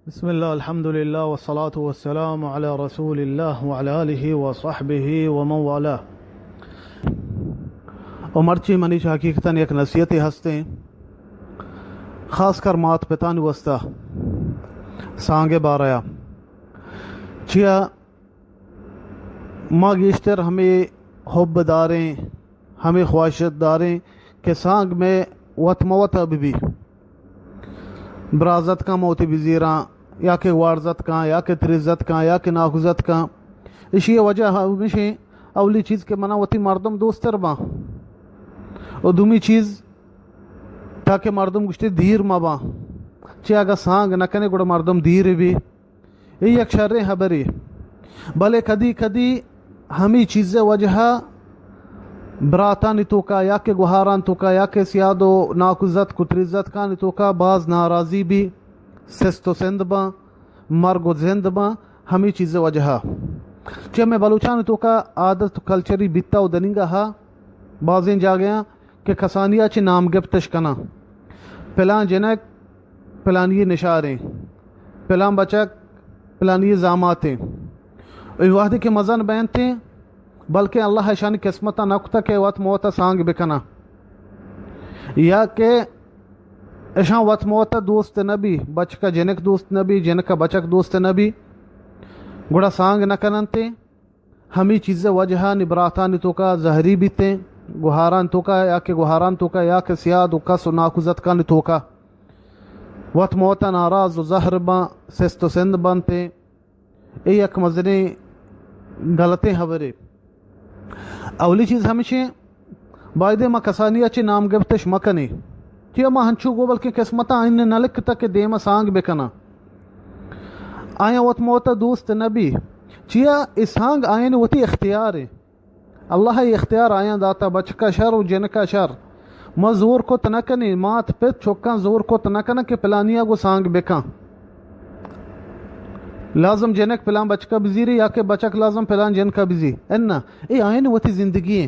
بسم اللہ، الحمدللہ، والصلاة والسلام علی رسول اللہ وعلی آلہ وصحبہ ومن والاه. و مرچی منی چہ حقیقتاً یک نصیحتے ہستیں، خاص کر مات پتانی واسطہ سانگ بارہ ءَ. چیا ما گیشتر ہمے حب داریں، ہمے خواہشت داریں کہ سانگ مئے وت مہ وت ءَ بہ بی. برازتکاں ما وتی بزیراں، یا کہ وارزتکاں، یا کہ تریزتکاں، یا کہ ناکوزتکاں. اشی ءِ وجہ ہمیشیں، اولی چیز کہ منا وتی مردم دوستر باں، و دومی چیز تاکہ مردم گوشتے دیر مہ باں. چہ اگاں سانگ نہ کنے گڑا مردم دیر بی. اے یک شریں ہبرے. بلے کدی کدی ہمے چیز ءِ وجہ ءَ براتانی توکا یا کہ گوہاران توکا یا کہ سیاد و ناکوزتک و تریزتکانی توکا باز ناراضی بی، سست و سند باں، مرگ و زند باں، ہمے چیز ءِ وجہ ءَ. چہ مئے بلوچانی توکا عادت و کلچری بیتا و دننگا ہا بازیں جاگہاں کہ کسانی ءَ چہ نام گپتش کناں، پلان جنک پلانی نشاریں، پلان بچک پلانی زاماتیں. اے وہدے کہ مزن بینتیں، بلکیں اللہ اشانی قسمت ءَ نہ کتہ کہ وت موت ءَ سانگ بکناں، یا کہ اشاں وت موت ءَ دوست نہ بی، بچک ءَ جنک دوست نہ بی، جنک ءَ بچک دوست نہ بی، گڑا سانگ نہ کننتیں. ہمے چیز ءِ وجہ ءَ نی براتانی توکا زہری بیتیں، گوہاران توکا یا کہ گوہاران توکا یا کہ سیاد و کس و ناکوزتکانی توکا وت موت ءَ ناراض و زہر باں، سست و سند بنتیں. اے یک مزنیں غلطیں ہبرے. اولی چیز ہمشیں، بایدیں ما کسانی ءَ چہ نام گپتش مکنیں. چیا ما ہنچو گو بلکیں قسمت ءَ آئین نہ لکتہ کہ دیم ءَ سانگ بکناں. آیاں وت موت ءَ دوست نہ بی. چیا اے سانگ آیانی وتی اختیار ایں. اللہ ءَ اختیار آیاں داتہ، بچک ءَ شر و جنک ءَ شر. ما زور کت نہ کنیں، مات پت چکاں زور کت نہ کناں کہ پلانی ءَ گوں سانگ بکن. لازم جنک پلان بچک ءَ بزیری یا کہ بچک لازم پلان جنک ءَ بزی. اناں، اے آیانی وتی زندگی ایں.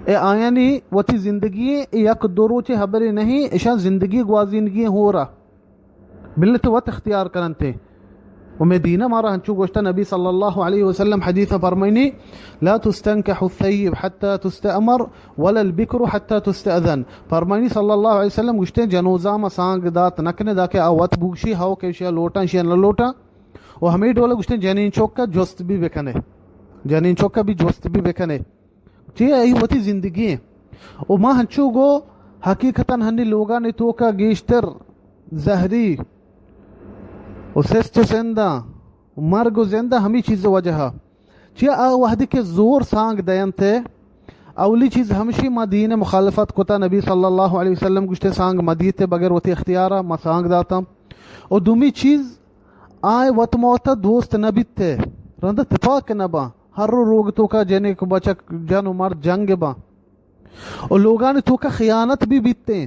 اے آیانی وتی زندگی ایں، اے یک دو روچے ہبرے نہیں، اشاں زندگی گوازینگی ایں ہورا. بلے تو وت اختیار کننتے. و مئے دین ءَ مارا ہنچو گوشتہ، نبی صلی اللہ علیہ وسلم حدیث ءَ فرمائنی، لا تستنكح الثيب حتى تستأمر ولا البكر حتى تستأذن. فرمائنی صلی اللہ علیہ وسلم گوشتے، جنوزام ءَ سانگ دات نہ کنے داکہ آ وت بوگشی، ہو کہ اشیا لوٹاں، اشیا نہ لوٹاں. و ہمے ڈول گوشتے، جنین چوک ءَ جست بھی بکنے، جنین چوک ءَ بھی جست بھی بکنے. چیا اے وتی زندگی ایں. و ما ہنچو گو حقیقتاً ہنی لوگانی توکا گیشتر زہری و سست و سنداں و مرگ و زنداں ہمے چیز وجہ ءَ. چیا آ وہدے کہ زور سانگ دینت، اولی چیز ہمشی ما دین مخالفت کتا، نبی صلی اللہ علیہ وسلم گوشتے سانگ مدیتے بغیر وتی اختیارا ما سانگ داتاں. و دومی چیز آئے وت موت ءَ دوست نہ بیت، رند ءَ تپاک نہ باں، ہر رو روگ توکا جنک بچک، جن و مرد جنگ باں. و لوگانی توکا خیانت بھی بیتیں،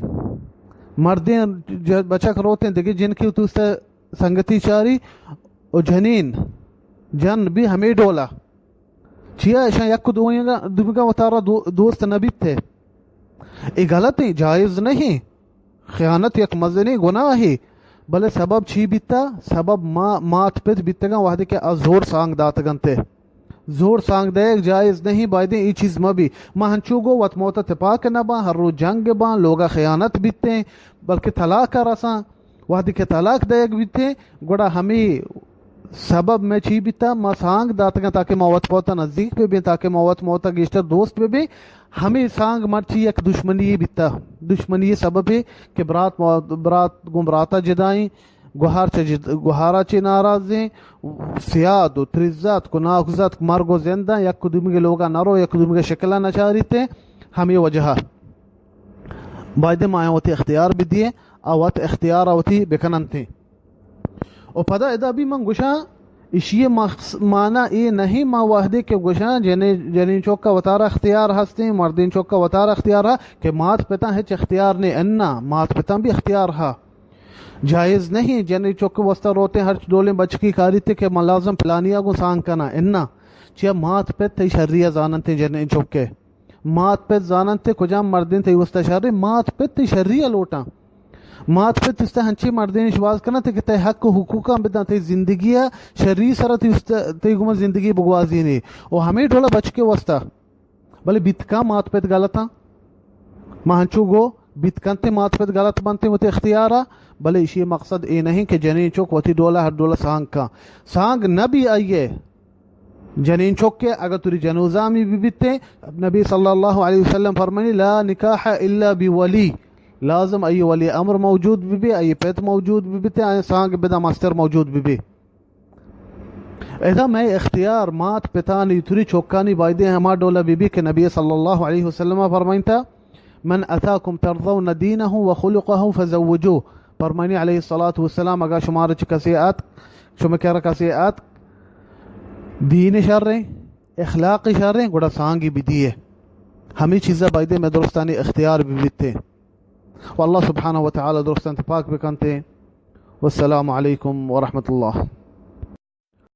مردیں ج-، بچک روتیں دگہ جنکی توستا سنگتی چاری، و جنین جن بھی ہمے ڈولا. چیا اشاں یک دوئیگا، دومیگا وتارا دو-، دوست نہ بیت. اے غلط ایں، جائز نہیں. خیانت یک مزنیں گناہے، بلے سبب چی بیتا؟ سبب ما، مات پت بیتگاں وہدے کہ آ زور سانگ داتگنتے. زور سانگ دئیگ جائز نہیں، بایدیں اے چیز مہ بی. ما ہنچو گو وت موت ءَ تپاک نہ باں، ہر روچ جنگ باں، لوگا خیانت بیتیں، بلکہ طلاق ءَ رساں. وہدے کہ طلاق دئیگ بیتیں، گڑا ہمے سبب مئے چی بیتا؟ ما سانگ داتگاں تاکہ ما وت موت ءَ نزدیک بہ بیں، تاکہ ما وت موت ءَ گیشتر دوست بہ بیں. ہمے سانگ مرچی یک دشمنی بیتا، دشمنی سببے کہ برات ما-، برات گوں براتا جدائیں، گوہار چہ جد-، گوہارا چہ ناراضیں، سیاد و تریزتک و ناکوزتک، مرگ و زنداں یک دومیگے لوگا نرو، یک دومیگے شکلا نچاریتے. ہمے وجہا بایدیں ما آیاں وتی اختیار بدییں، آ وت اختیار وتی بکننتیں. و پدا ادا بھی من گوشاں، اشی مخص-، معنی اے نہیں، ما وہدے کہ گوشاں جنین، جنین چوکا وتارا اختیار ہستیں، مردین چوکا وتارا اختیار ہا کہ مات پتاں ہچ اختیار نے، انا، مات پتاں بھی اختیار ہا. جائز نہیں، جنین چوک واسطہ روتے ہر ڈولیں بچکی کاریتے کہ من لازم پلانیا گوں سانگ کنا، انا. چیا مات پت تئی شریا زاننتے جنین چوکے. مات پت زاننت تئی کجام مردین تئی واسطہ شریں، مات پت تئی شری ءَ لوٹاں. مات پت است ہنچیں مردین شواز کننت کہ تئی حق و حقوقاں بدنت، تئی زندگی ءَ شری سرا تئی است، تئی گوما زندگی بگوازینی و ہمے ڈولا بچکے واسطہ۔ بلے بیت کن مات پت غلطاں، ما ہنچو گو بیت کنت مات پت غلط بنت وتی اختیارا، بلے ایشی مقصد اے نہیں کہ جنین چک وتی ڈولا ہر ڈولا سانگ کن۔ سانگ نہ بی آئیے جنین چکے اگر توری جنوزامی بی بیتے، نبی صلی اللہ علیہ وسلم فرمانی، لا نکاح الا بولی، لازم ای ولی امر موجود بی بی، ای پت موجود بی بیتے، ای سانگ بدا مستر موجود بی بی۔ ادا مئے اختیار مات پتانی توری چکانی بایدے ہما ڈولا بی بی کہ نبی صلی اللہ علیہ وسلم فرمائنتا، من اتاکم ترضون دینه و خلقه فزوجوه۔ فرمانی علیہ الصلوۃ والسلام، اگا شمار چ کسے آت، شما کرا کسے آت، دین شریں، اخلاق شریں، گڑا سانگی بدیے۔ ہمیں چیزا بایدے میں درستانی اختیار بی بیتے۔ و اللہ سبحانہ و تعالی درستان تپاک بکنتے۔ والسلام علیکم ورحمۃ اللہ۔